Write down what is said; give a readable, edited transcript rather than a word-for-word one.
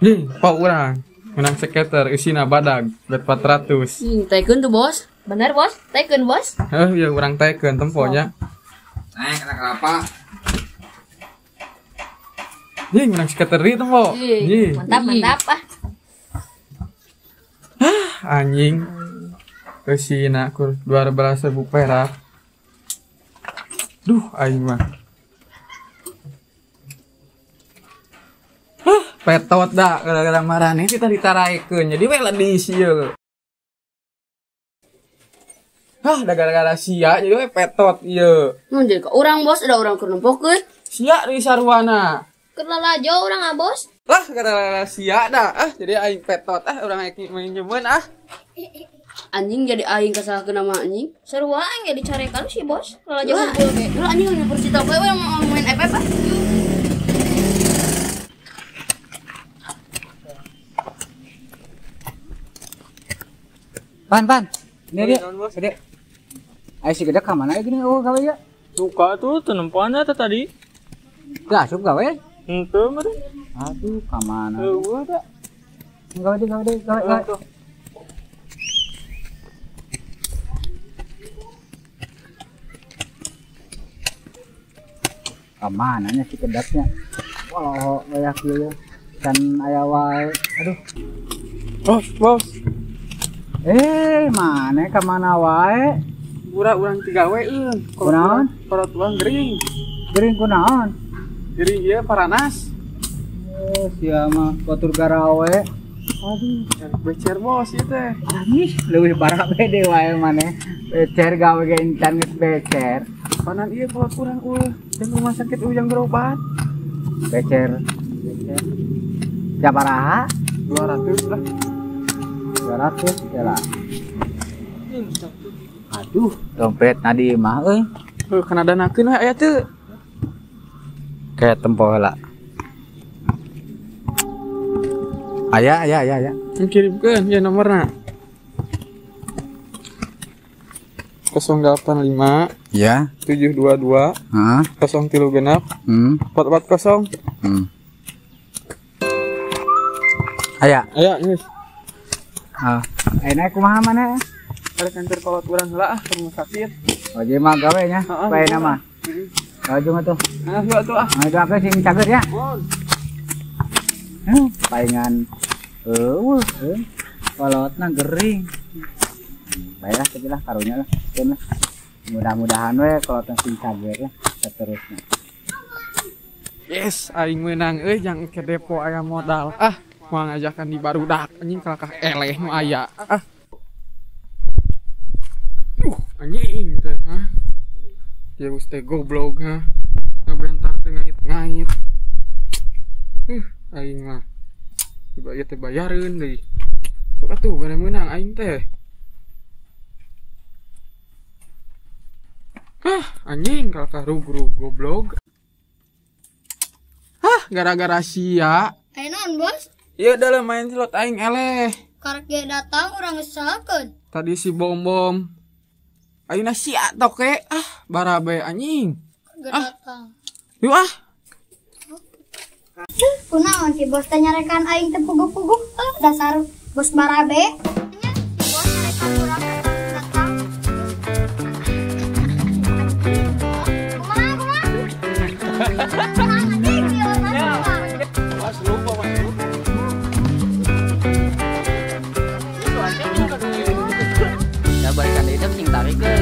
Nih, pak urang menang skater isina badag bet 400. Taikeun tuh bos. Bener bos, taikeun bos. Heuh, ya urang taikeun temponya. Naik kena kelapa. Nih, menang skater deui tempo. Ih, mantap mantap ah. Hah, anjing. Eusina kur 12.000 perak. Duh, aing mah. Hah, petot dah gara-gara marane kita ditaraikeun. Jadi we ledis ieu. Hah, da gara-gara sia jadi we petot ieu. Mun jadi ka urang bos, ada urang keur nempokeun. Sia di sarwana. Keur lalajo urang ah bos. Lah gara-gara sia dah. Ah, jadi aing petot ah urang aing minjemeun ah. Anjing jadi aing kasalahkeun nama anjing. Sarua aing ge dicarekan si bos. Lalajo unggul ge. Lu anjing nyamper si toko we mau main FF ah. Pan, pan. Ini dia. Gede. Ayo si gede ka mana gini oh gawe ya? Suka tuh tenempoannya teh tadi. Teu asup gawe? Henteu mah. Aduh, ka mana? Eueuh da. Gawe deh, gawe deh, gawe, gawe. Ka mana nya si kedaknya? Wah, wayah kieu can aya wae. Aduh. Bos, bos. Mana ka mana wae? Urang tigawe eun. Kunaon? Kolot urang gering. Gering kunaon? Gering ieu paranas. Oh, sia mah batur garawe. Aduh, becer bos ieu teh. Anjing, leuwih parah bede wae maneh. Becer gawe ge encan geus becer. Panan ieu kolot urang eueuh, jeung rumah sakit ujang berobat. Becer. Becer. Sabaraha? 200 lah. 200 ya lah. Aduh, dompet nadi mah euy. Heuh, kana danakeun we aya teu. Kayak tempo heula. Aya aya aya aya. Kirimkeun ya nomorna. 085 ya 722 heeh 036 440. Aya. Aya geus. Ah, enak kumaha maneh? Ada kantor kolot urang heula ah ke rumah sakit. Oh, jadi mah gawe nya. Bae nama. Laju atuh. Nah, yuk atuh ah. Nah, doakeun sing cager ya. Heuh, palingan eueuh kolotna gering. Bae lah tapi lah karunya lah. Keun lah. Mudah-mudahan we kolotna sing cager lah seterusnya. Yes, aing meunang euy jang ke depo aya modal. Ah, moal ngajakan di barudak anjing kalakah eleh nu aya. Ah. Anjing teh, ha? Deus teh goblok ha. Ngabentar teh ngait-ngait. Aing mah. Coba ieu teh bayareun deui. Sok atuh bere meunang aing teh. Hah, anjing kalakah rug-rug goblok. Hah, gara-gara sia. Ayo naon, bos? Ieu dalam main slot aing eleh. Karek ge datang urang geus salahkeun. Tadi si bom-bom. Ayeuna sia toke ah barabe anjing. Ah. Yuk ah. Kunaon si bos teh nyarekan aing teh puguh-puguh dasar bos barabe. Nya si bos nyarekan urang datang. Kumaha kumaha? Anjing ieu mah. Mas lupa mas lupa. Ya balikan deui teh sing tarikeun.